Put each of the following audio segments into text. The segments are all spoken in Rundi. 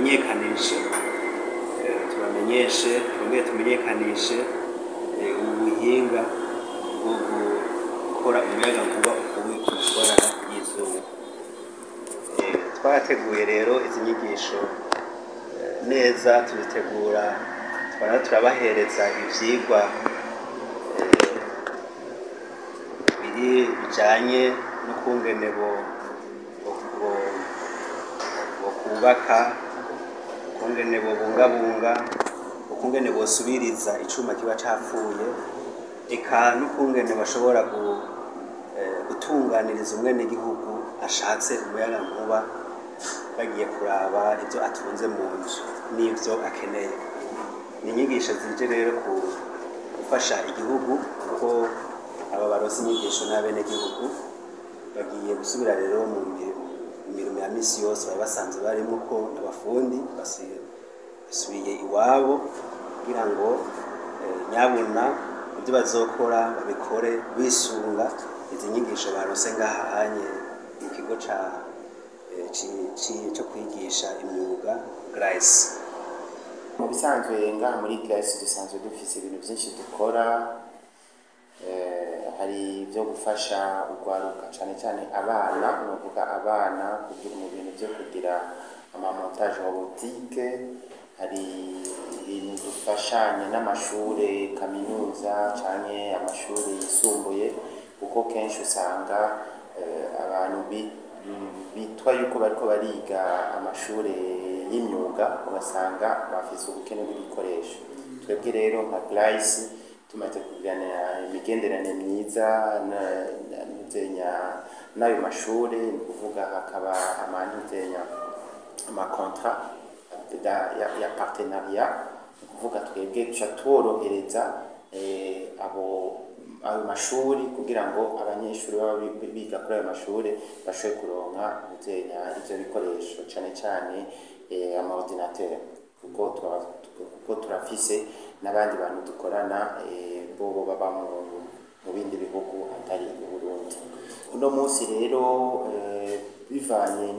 Tubamenyekanishe, tubamenyeshe, twongere tumenyekanishe ubu buhinga bwo gukora umuyagankuba uvuye ku mishwarara y'izuba. Twarateguye rero izi nyigisho neza, tuzitegura, twara turabahereza ivyigwa biri bijanye n'ukungene bo kubaka, ukungene bobungabunga, ukungene bosubiriza icuma kiba capfuye, eka n'ukungene bashobora gutunganiriza umwenegihugu ashatse umuyagankuba, bagiye kuraba ivyo atunze mu nzu n'ivyo akeneye. Ni inyigisho zije rero gufasha igihugu, kuko aba baronse inyigisho n'abenegihugu bagiye gusubira rero mu mirimo ya misi yose bari basanzwe barimwo, ko n'abafundi basubiye iwabo kugira ngo nyabuna ibyo bazokora babikore bisunga izi nyigisho baronse ngaha hanye mu kigo co kwigisha imyuga Grace. Mu bisanzwe ngaha muri Grace dusanzwe dufise ibintu vyinshi dukora. Hari ibyo gufasha urwaruka, cane cane abana, novuga abana kugira mu bintu vyo kugira ama montage robotique. Hari ibintu dufashanya n'amashure kaminuza canke amashure yisumbuye, kuko kenshi usanga abantu bitwa yuko bariko bariga amashure y'imyuga, ugasanga bafise ubukene bw'ibikoresho. Twebwe rero nka Grace tumaze kugirana imigenderanire myiza n'ayo mashure, ni ukuvuga hakaba amantuzenya ama contrat ya partenariat, ni ukuvuga twebwe duca tworohereza abo ayo mashuri kugira ngo abanyeshuri baba biga kuri ayo mashuri bashobore kuronka ntuzenya ivyo bikoresho, cane cane ama ordinateur, kuko turafise n'abandi bantu dukorana bobo baba mu bindi bihugu atari u Burundi. Uno munsi rero bivanye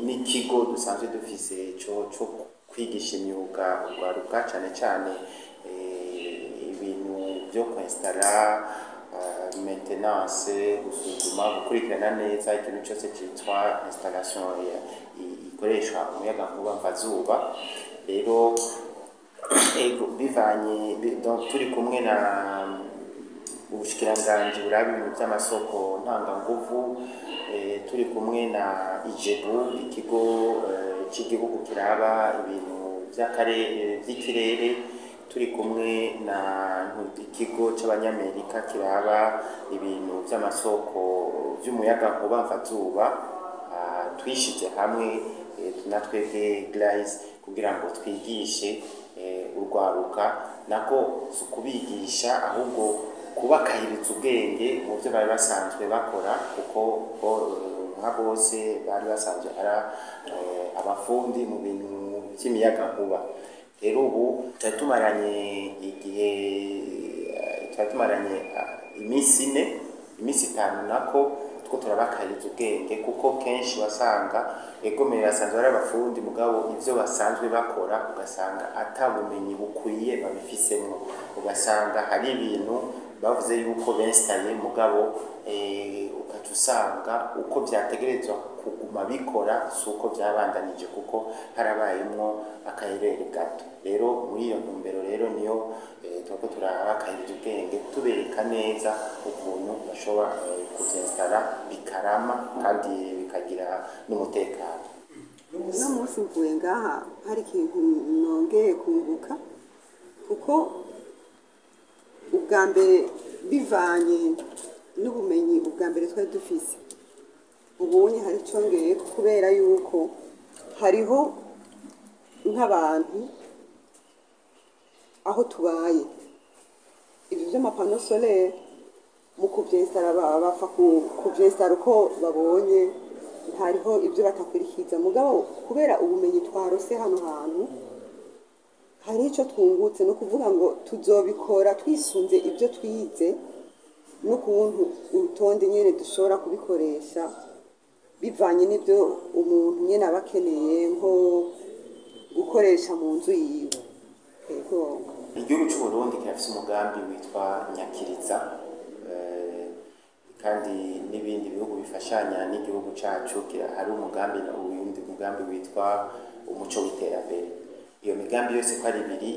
n'ikigo dusanzwe dufise co kwigisha imyuga urwaruka, cane cane ibintu vyo kwinstara, maintenance, gusuzuma, gukurikirana neza ikintu cyose cyitwa installation ikoreshwa umuyagankuba mvazuba. Rero ego, bivanye donc turi kumwe na ubushikiranganji buraba ibintu by'amasoko ntanganguvu, turi kumwe na IGEBU, ikigo cy'igihugu kiraba ibintu by'akarere by'ikirere, turi kumwe na ikigo c'abanyamerika kiraba ibintu by'amasoko by'umuyagankuba mvazuba, twishize hamwe na twebwe Grace kugira ngo twigishe urwaruka, nako si ukubigisha, ahubwo kubakahiriza ubwenge mu byo bari basanzwe bakora, kuko nka bose bari basanzwe ari abafundi mu bintu by'imiyagankuba. Rero ubu twari tumaranye igihe, twari tumaranye iminsi 4, iminsi 5 nako, two turabakariza ubwenge, kuko kenshi wasanga egomeye basanzwe ari abafundi, mugabo ivyo basanzwe bakora ugasanga ata bumenyi bukwiye babifisemwo, ugasanga hari ibintu bavuze yuko binstaye, mugabo ugaca usanga uko vyategerezwa kuguma bikora si uko vyabandanije, kuko harabayemwo akaherere gato. Rero muri iyo ntumbero rero niyo turiko turabakahiriza ubwenge, tubereka neza ukuntu bashobora kuvyinstara bikarama kandi bikagira n'umutekano. Uno munsi mvuye ngaha hari ikintu nongeye kunguka, kuko ubwa mbere bivanye n'ubumenyi ubwa mbere twari dufise, ubunye hari icongeye, kubera yuko hariho nk'abantu aho tubaye ibyo by'ama panneaux solaires mu kuvyinstara bapfa kuvyinstara uko babonye, hariho ibyo batakurikiza. Mugabo kubera ubumenyi twarose hano hantu, hari icyo twungutse, ni ukuvuga ngo tuzobikora twisunze ibyo twize n'ukuntu urutonde nyine dushobora kubikoresha. Bivanye n'ibyo umuntu nyene aba akeneye nko gukoresha mu nzu yiwe. Ego. Igihugu cy'u Burundi kirafise umugambi witwa Nyakiriza, kandi n'ibindi bihugu bifashanya n'igihugu cacu hari umugambi, uyundi mugambi witwa Umuco w'Iterambere. Iyo migambi yose ko ari ibiri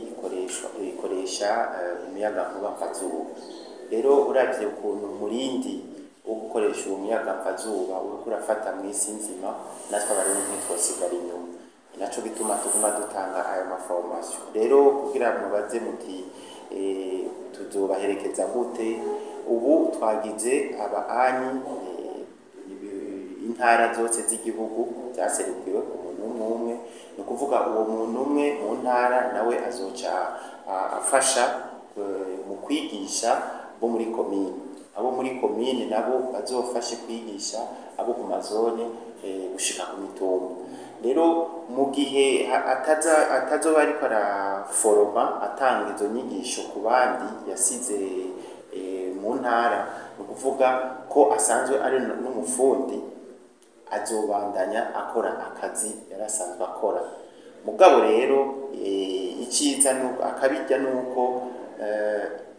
ikoresha umuyagankuba mvazuba. Rero uravye ukuntu umurindi wo gukoresha uwo muyaga mvazuba uriko urafata mw'isi nzima, natwe Abarundi ntitwosigara inyuma. Ni naco gituma tuguma dutanga ayo ma formation. Rero kugira mubaze muti tuzobaherekeza gute, ubu twagize aba anyi intara zose z'igihugu zaserukiwe umuntu umwe umwe. Ni ukuvuga uwo muntu umwe mu ntara nawe azoca afasha mu kwigisha bo muri komine, abo muri komine nabo bazofashe kwigisha abo ku mazone, gushika ku mitumba. Rero mu gihe atazoba ariko araforoma, atanga izo nyigisho ku bandi yasize mu ntara, ni ukuvuga ko asanzwe ari n'umufundi, azobandanya akora akazi yari asanzwe akora. Mugabo rero iciza akabirya nuko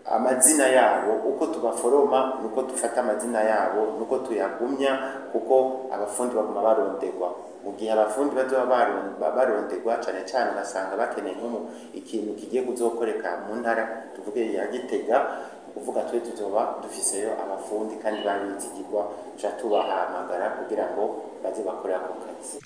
amazina yabo, uko tubaforoma nuko dufata amazina yabo nuko tuyagumya, kuko abafundi baguma baronderwa. Mu gihe abafundi bazoba baronderwa cane cane, ugasanga bakeneye nko ikintu kigiye kuzokoreka mu ntara, tuvuge ya Gitega, kuvuga twe tuzoba dufiseyo abafundi kandi babizigirwa, tuca tubahamagara kugira ngo baze bakore ako kazi.